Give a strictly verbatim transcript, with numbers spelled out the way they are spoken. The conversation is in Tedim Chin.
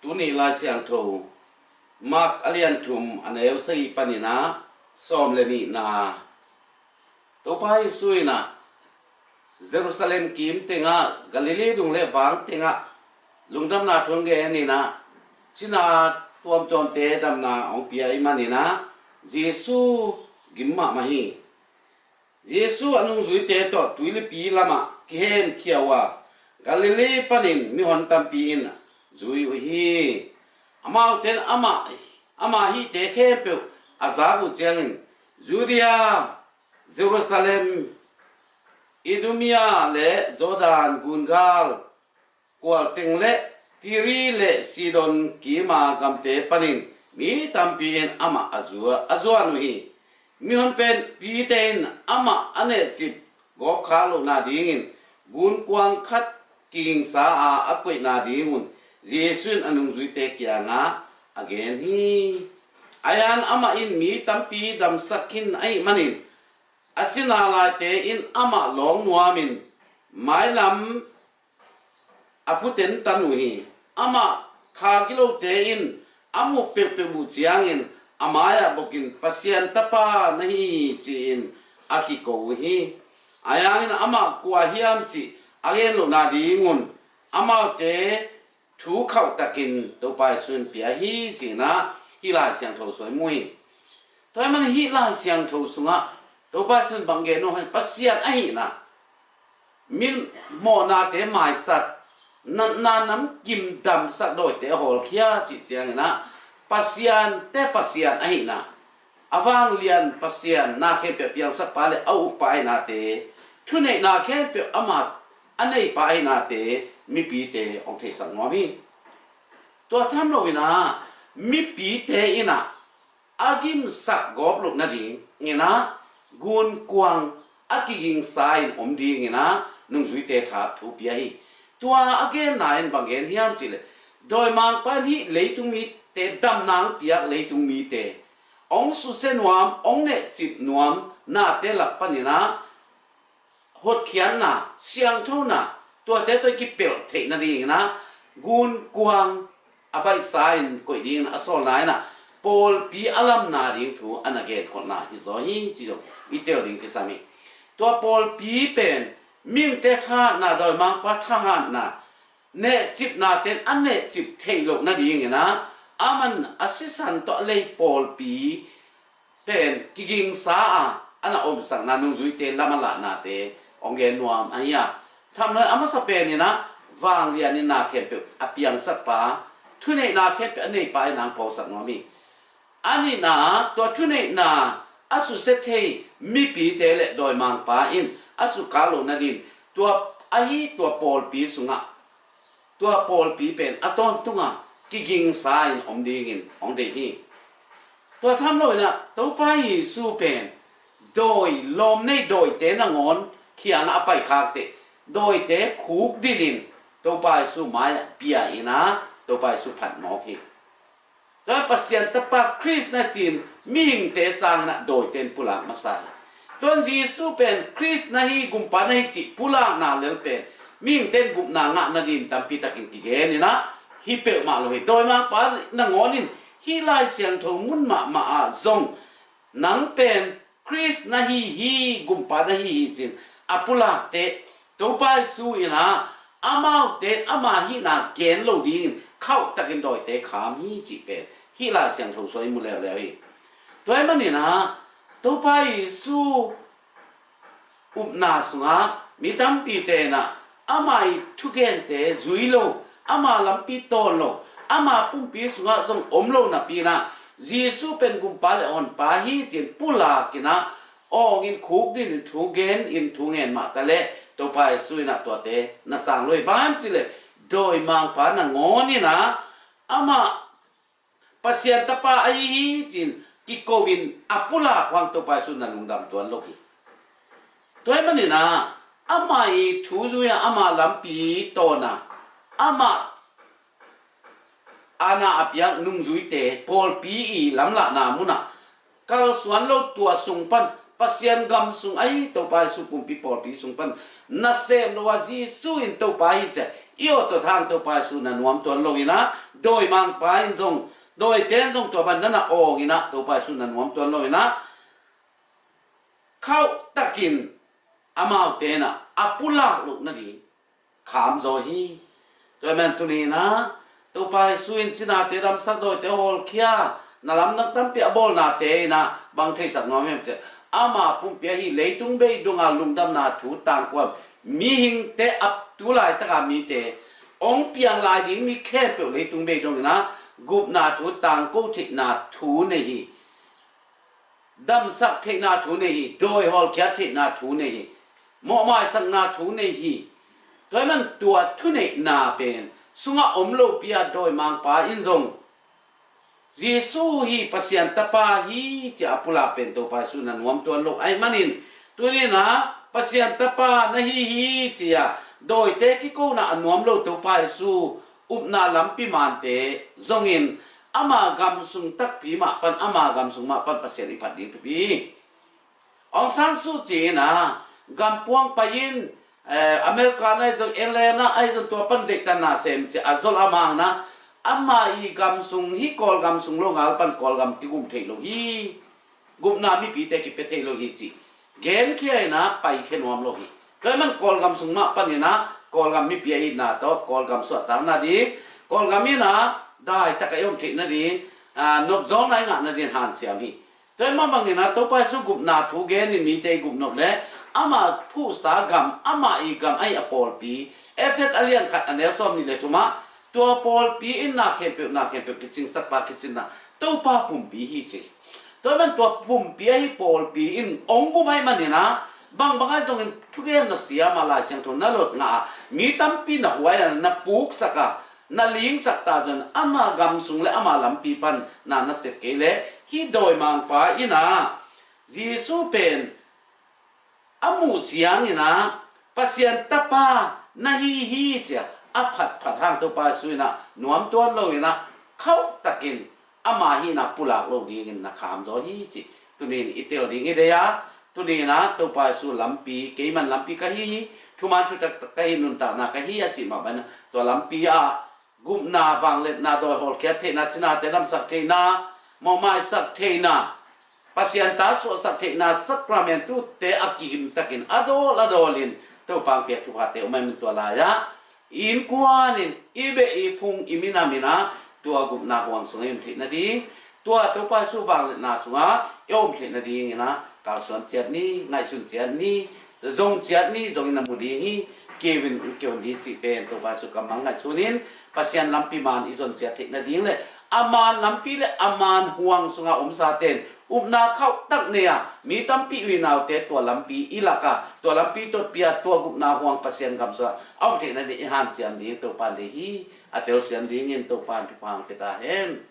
Tuni Lai Siangtho Mark a lian thum a neu sagih panin ah sawm le nihna. Topa Jesu in ah Jerusalem kim tengah, Galilee dung le vang tengah lungdamna thu hong gen in ah, cina tuamtuamte damna hong pia ahih manin ah Jesu gim mahmah hi. Jesu a nungzuite tawh tuilipi lamah kihemkhia uh a, Galilee panin mihon tampi in zui uh hi. Amaute in amah, ama hihte khempeuh a zak uh ciangin, Judea, Jerusalem, Idumea le Jordan gungal kual teng le Tiri le Sidon kima gamte panin mi tampi in amah a zua, a zuan uh hi. Mihon pen pite in amah a nehcip gawp khak lohna dingin gunkuang khat kigingsa a a koihna dingun Jesu in a nungzuite kiangah a gen hi. Ahi zongin amah in mi tampi damsak khin ahih manin a cina laite in amah lawng nuamin mailam a phutentan uh hi. Amah kha gilote in a muh peuhpeuh uh ciangin a mai-ah bokin, "Pasian Tapa na hi hi," ci-in a kiko uh hi. Ahi zongin amah kua hiam cih a gen lohna dingun amaute thu khauhtakin Topa Jesu in pia hi, ci-in ah hih Lai Siangtho sung i mu hi. Tua ahih manin hih Lai Siangtho sungah Topa Jesu in bang gen uh hiam, Pasian ahihna, mi mawhnate maisak, natna namkim damsak dawite a hawlkhia cih ciangin ah Pasiante Pasian ahihna, a vanglian Pasian, na khempeuh a piangsakpa le a ukpa ahihnate, thuneihna khempeuh ama a neipa ahihnate mipite hong theisak nuam hi. Tua tham loin ah mipite in ah a gimsak gawp loh nadingin ah gunkuang a kigingsa in om dingin ah nungzuite thu pia hi. Tua a genna in bang gen hiam cih leh, dawimangpa in hih leitung mite damna hong piak leitung mite hong susia nuam, hong nehcip nuam nate lak panin ah hotkhiatna, siangthona, tuate tawh i kipelh theih nadingin ah gunkuang a baihsa in koih dingin a sawlna in ah pawlpi a lamna ding thu a na genkholhna hi zaw hi, ci zong i tel ding kisam hi. Tua pawlpi pen mihingte thahatna, dawimangpa thahatna, nehcipnate in a nehcip theih loh nadingin ah aman a sisan tawh a lei pawlpi pen kigingsa a, a na omsakna, nungzuite lam a lahnate hong gen nuam ahi a. Tham loin a masa penin ah vanglian in na khempeuh a piangsakpa, thuneihna khempeuh a neipa in ah hong phawksak nuam hi. A nihna, tua thuneihna a susia thei mipite le dawimangpa in a sukkhak loh nadingin tua, ahi tua pawlpi sungah tua pawlpi pen a tawntungah kigingsa in om dingin hong deih hi. Tua tham loin ah Topa Jesu pen dawi, lawm nei dawite nangawn kiangah a paikhak teh, dawite khukdin in Topa Jesu mai-ah pia in ah Topa Jesu phat mawk hi. Tua Pasian Tapa Khrist na ci-in mihingte sangin ah dawite in pulak masa hi. Tua in Jesu pen Khrist na hi, Gumpa na hi cih pulakna lel pen mihingte in gupna ngah nadingin tampi takin kigen in ah hi peuhmah lo hi. Dawimangpa nangawn in hih Lai Siangtho mun mahmah ah zong nang pen Khrist na hi hi, Gumpa na hi hi ci-in a pulak teh, Topa Jesu in ah amaute ama hihna gen lo dingin khauhtakin dawite kham hi cih pen hih Lai Siangtho sungah i mu leuleu hi. Tua ahih manin ah Topa Jesu upna sungah mi tampite in ah ama i thugente zui lo, ama lampi tawn lo, ama pumpi sungah zong om lo napi in ah Jesu pen Gumpa le Honpa hi ci-in pulak in ah awng in, khukdin in, thu gen in, thu ngen mah taleh Topa Jesu in ah tuate na sang lo hi. Bang hang hiam cih leh dawimangpa nangawn in ah amah Pasian Tapa ahi hi ci-in kiko in a pulak uh hang Topa Jesu na lungdam tuan lo hi. Tua ahih manin ah ama i thu zui a, ama lampi tawn a, ama a na a piak nungzuite pawlpi i lamlahna munah kalsuan lo, tua sung pan, Pasian gam sung ahi Topa Jesu pumpi pawlpi sung pan nasem lo a, Jesu in Topa hi ci-a i awt awt hang Topa Jesu na nuam tuan lo in ah, dawimangpa in zong, dawite in zong tua bang na na awng in ah, Topa Jesu na nuam tuan lo in ah, khauh takin amaute in ah a pulak loh nading kham zaw hi. Tua ahih manin tuni in ah Topa Jesu in cinate damsak, dawite hawlkhia, na lamdang tampi a bawlnate in ah bang theisak nuam hiam cih leh, ama pumpi ahi leitung bei dongah lungdamna thu tangko a mihingte, a tu laitaka mite, hong piang lai ding mi khempeuh leitung bei dong in ah gupna thu tangko theihna thu nei hi. Damsak theihna thu nei hi, dawi hawlkhia theihna thu nei hi, mawhmaisakna thu nei hi. Tua ahih manin tua thuneihna pen sungah om lopi a dawimangpa in zong Jesu hi, Pasian Tapa hi ci-a a pulak pen Topa Jesu na nuam tuan lo ahih manin, tuni in ah Pasian Tapa na hi hi ci-a dawite kikona a nuam lo Topa Jesu upna lampi mante zongin ama gam sung takpi mah pan, ama gam sung mah pan Pasian i phat ding thupi hi. Aung San Suu Kyi in ah gam puang pai-in, eh, America na ahi zong, England na ahi zong, tua pan deihtanna sem ci-a a zol a mang in ah, ama i gam sung hi, Kawlgam sung lo ngal pan Kawlgam kigum thei lo hi, gupna mipite kipia thei lo hi ci genkhia in ah paikhia nuam lo hi. Tua ahih manin Kawlgam sung mah pan in ah Kawlgam mipi a itna tawh Kawlgam suahtakna ding, Kawlgam in ah daitak a i om theihna ding, ah, nopzawngna i ngahna ding hanciam hi. Tua ahih mah bangin ah Topa Jesu gupna thu gen in mite i gupnop leh, ama phuhsa gam, ama i gam ahi a pawlpi, Efesa a lian khat a neu sawmnih le thum ah, tua pawlpi in na khempeuh, na khempeuh kicingsakpa kicinna Topa pumpi hi ci. Tua ahih manin tua pumpi ahi pawlpi in hong gum ahih manin ah, bangbang ahi zongin thugenna siam a, Lai Siangtho na lot ngah a, mi tampi na huai a, na puksak a, na lingsak ta zong, ama gam sung le ama lampi pan na na sep kei leh, hih dawimangpa in ah Jesu pen a muh ciangin ah Pasian Tapa na hi hi ci-a a phatphat hang Topa Jesu in ah nuam tuan lo in ah, khauh takin ama hihna pulak lo dingin na kham zaw hi ci. Tuni in i tel ding i deih a, tuni in ah Topa Jesu lampi, keiman lampi ka hi hi, thuman thutak ka hi, nuntakna ka hi a cih mah bangin ah tua lampi ah gupna, vangliatna, dawi hawlkhiat theihna, cinate damsak theihna, mawhmaisak theihna, Pasian ta suahsak theihna, sacramentte a kikim takin a dawl a dawlin Topa hong piak thuphate om ahih manin tua lai-ah i innkuan in, i beh i phung, i minam in ah tua gupna huang sungah i om theih nading, tua Topa Jesu vangliatna sungah i om theih nadingin ah kalsuan ciat ni, ngaihsun ciat ni, zong ciat ni, zong in na mu ding hi. Kei in kei hong ding cih pen Topa Jesu kammal ngaihsun in, Pasian lampi man i zon ciat theih nading le a man lampi le a man huang sungah omsate in upna khauh tak nei a, mi tampi, u naute tua lampi i lak a, tua lampi totpi a, tua gupna huang Pasian gam sungah a om theih nading i hanciam ding Topa in deih hi. A telsiam dingin Topa in thupha hong pia ta hen.